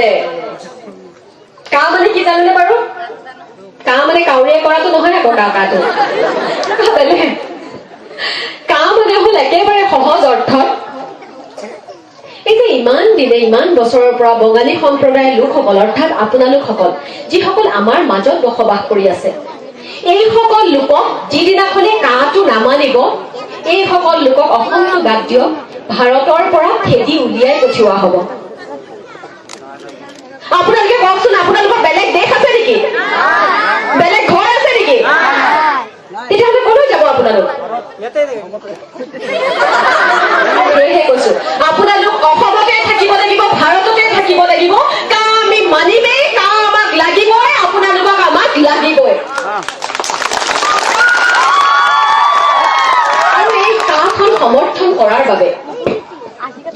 নামানে। কা মানে কি জানেনে বাৰু? কা মানে কাউৰীয়ে কৰাটো নহয় আকৌ, কা কাটো কা বেলেগ। কা মানে হ'ল একেবাৰে সহজ অৰ্থত এই যে ইমান দিনে, ইমান বছৰৰ পৰা বঙালী সম্প্ৰদায়ৰ লোকসকল, অৰ্থাৎ আপোনালোকসকল যিসকল আমাৰ মাজত বসবাস কৰি আছে, এইসকল লোকক যিদিনাখনে কাটো নামানিব, এইসকল লোকক অসমটো বাদ দিয়ক, ভাৰতৰ পৰা খেদি উলিয়াই পঠিওৱা হ'ব। আপোনালোকে কওকচোন, আপোনালোকৰ বেলেগ দেশ আছে নেকি? বেলেগ ঘৰ আছে নেকি? তেতিয়াহ'লে কলৈ যাব আপোনালোক? সেয়েহে কৈছো, আপোনালোক অসমতে থাকিব লাগিব, ভাৰততে থাকিব লাগিব। কা আমি মানিমেই, কা আমাক লাগিবই, আপোনালোকক আমাক লাগিবই। আৰু এই কাখন সমৰ্থন কৰাৰ বাবে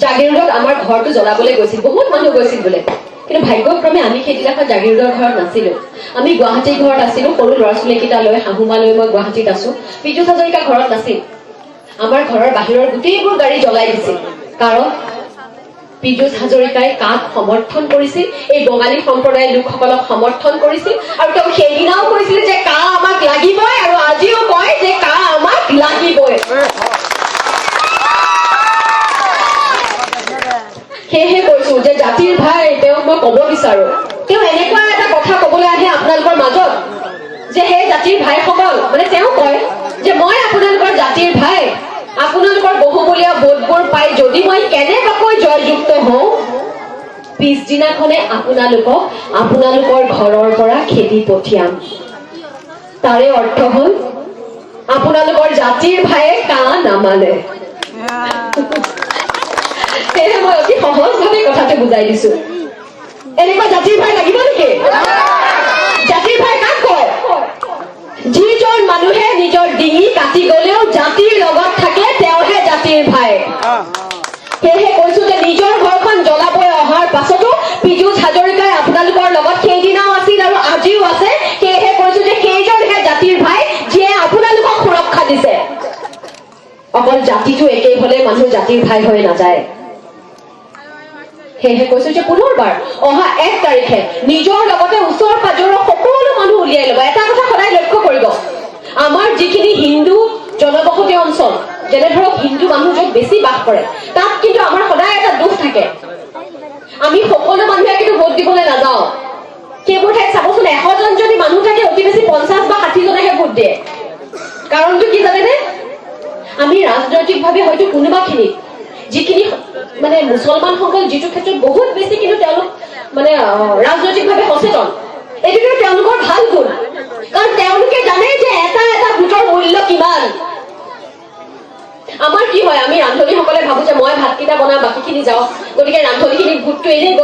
জাগিৰোডত আমাৰ ঘৰটো জ্বলাবলৈ গৈছিল, বহুত মানুহ গৈছিল বোলে। কিন্তু ভাগ্যক্ৰমে আমি সেইদিনাখন জাগিৰোডৰ ঘৰত নাছিলো, আমি গুৱাহাটীৰ ঘৰত আছিলো। সৰু ল'ৰা ছোৱালীকেইটা লৈ, শাহুমা লৈ মই গুৱাহাটীত আছো। পীযুষ হাজৰিকা ঘৰত নাছিল। আমাৰ ঘৰৰ বাহিৰৰ গোটেইবোৰ গাড়ী জ্বলাই দিছিল, কাৰণ পীযুষ হাজৰিকাই কাক সমৰ্থন কৰিছিল, এই বঙালী সম্প্ৰদায়ৰ লোকসকলক সমৰ্থন কৰিছিল। আৰু তেওঁ সেইদিনাও কৈছিল যে কা আমাক লাগিবই, আৰু আজিও কয় যে কা আমাক লাগিবই। সেয়েহে কৈছো যে জাতিৰ ভাই, তেওঁক মই কব বিচাৰো, তেওঁ এনেকুৱা এটা কথা কবলৈ আহে আপোনালোকৰ মাজত যে সেই জাতিৰ ভাইসকল, মানে তেওঁ কয় যে মই আপোনালোকৰ জাতিৰ ভাই, আপোনালোকৰ বহুমূলীয়া ভোটবোৰ পাই যদি মই কেনেবাকৈ জয়যুক্ত হওঁ, পিছদিনাখনে আপোনালোকক আপোনালোকৰ ঘৰৰ পৰা খেদি পঠিয়াম। তাৰে অৰ্থ হ'ল আপোনালোকৰ জাতিৰ ভায়ে কা নামানে। সেয়েহে মই অতি সহজভাৱে কথাটো বুজাই দিছো। এনেকুৱা জাতিৰ ভাই লাগিব নেকি? জাতিৰ ভাই কাক কয়? যিজন মানুহে নিজৰ ডিঙি কাটি গলেও জাতিৰ লগত থাকে, তেওঁহে জাতিৰ ভাই। সেয়েহে কৈছো যে নিজৰ ঘৰখন জ্বলাবই অহাৰ পাছতো পীযুষ হাজৰিকাই আপোনালোকৰ লগত সেইদিনাও আছিল আৰু আজিও আছে। সেয়েহে কৈছো যে সেইজনহে জাতিৰ ভাই, যিয়ে আপোনালোকক সুৰক্ষা দিছে। অকল জাতিটো একেই হলে মানুহ জাতিৰ ভাই হৈ নাযায়। সেয়েহে কৈছো যে পুনৰবাৰ অহা 1 তাৰিখে নিজৰ লগতে ওচৰ পাজৰৰ সকলো মানুহ উলিয়াই ল'ব। এটা কথা সদায় লক্ষ্য কৰিব, আমাৰ যিখিনি হিন্দু জনবসতি অঞ্চল, যেনে ধৰক হিন্দু মানুহ য'ত বেছি বাস কৰে, তাত কিন্তু আমাৰ সদায় এটা দুখ থাকে। আমি সকলো মানুহে কিন্তু ভোট দিবলৈ নাযাওঁ। সেইবোৰ ঠাইত চাবচোন, 100জন যদি মানুহ থাকে, অতি বেছি 50 বা 60জনেহে ভোট দিয়ে। কাৰণটো কি জানেনে? আমি ৰাজনৈতিকভাৱে হয়তো কোনোবাখিনি, যিখিনি মানে মুছলমানসকল যিটো ক্ষেত্ৰত বহুত বেছি কিন্তু তেওঁলোক মানে ৰাজনৈতিকভাৱে সচেতন, এইটো কিন্তু তেওঁলোকৰ ভাল গুণ। কাৰণ তেওঁলোকে জানে যে এটা এটা ভোটৰ মূল্য কিমান। আমাৰ কি হয়, আমি ৰান্ধনীসকলে ভাবো যে মই ভাতকেইটা বনাম, বাকীখিনি যাওক, গতিকে ৰান্ধনীখিনিৰ ভোটটো এনেই গ'ল।